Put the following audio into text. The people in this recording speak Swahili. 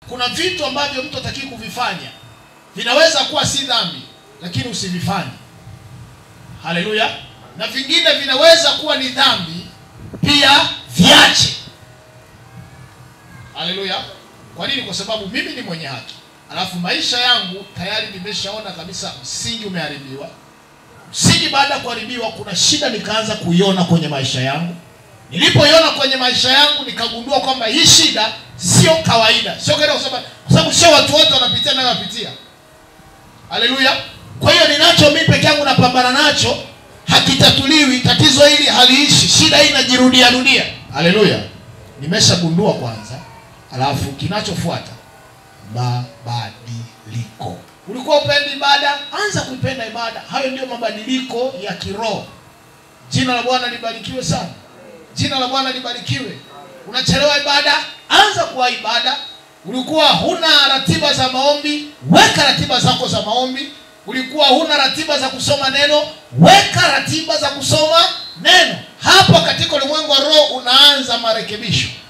Kuna vitu ambavyo mtu hataki kuvifanya, vinaweza kuwa si dhambi, lakini usivifanye. Haleluya. Na vingine vinaweza kuwa ni dhambi pia, viache. Haleluya. Kwa nini? Kwa sababu mimi ni mwenye haki, alafu maisha yangu tayari nimeshaona kabisa msingi umeharibiwa. Msingi baada ya kuharibiwa, kuna shida nikaanza kuiona kwenye maisha yangu. Nilipoiona kwenye maisha yangu nikagundua kwamba hii shida sio kawaida. Sio kawaida kwa sababu sio watu wote wanapitia na wanapitia. Haleluya. Kwa hiyo ninacho mimi peke yangu napambana nacho, hakitatuliwi, tatizo hili haliishi, shida hii inajirudia rudia. Haleluya. Nimeshagundua kwanza, alafu kinachofuata mabadiliko. Ulikuwa upendi ibada, anza kuipenda ibada. Hayo ndio mabadiliko ya kiroho. Jina la Bwana libarikiwe sana. Jina la Bwana libarikiwe. Unachelewa ibada, anza kuwa ibada. Ulikuwa huna ratiba za maombi, weka ratiba zako za maombi. Ulikuwa huna ratiba za kusoma neno, weka ratiba za kusoma neno. Hapo katika ulimwengu wa roho unaanza marekebisho.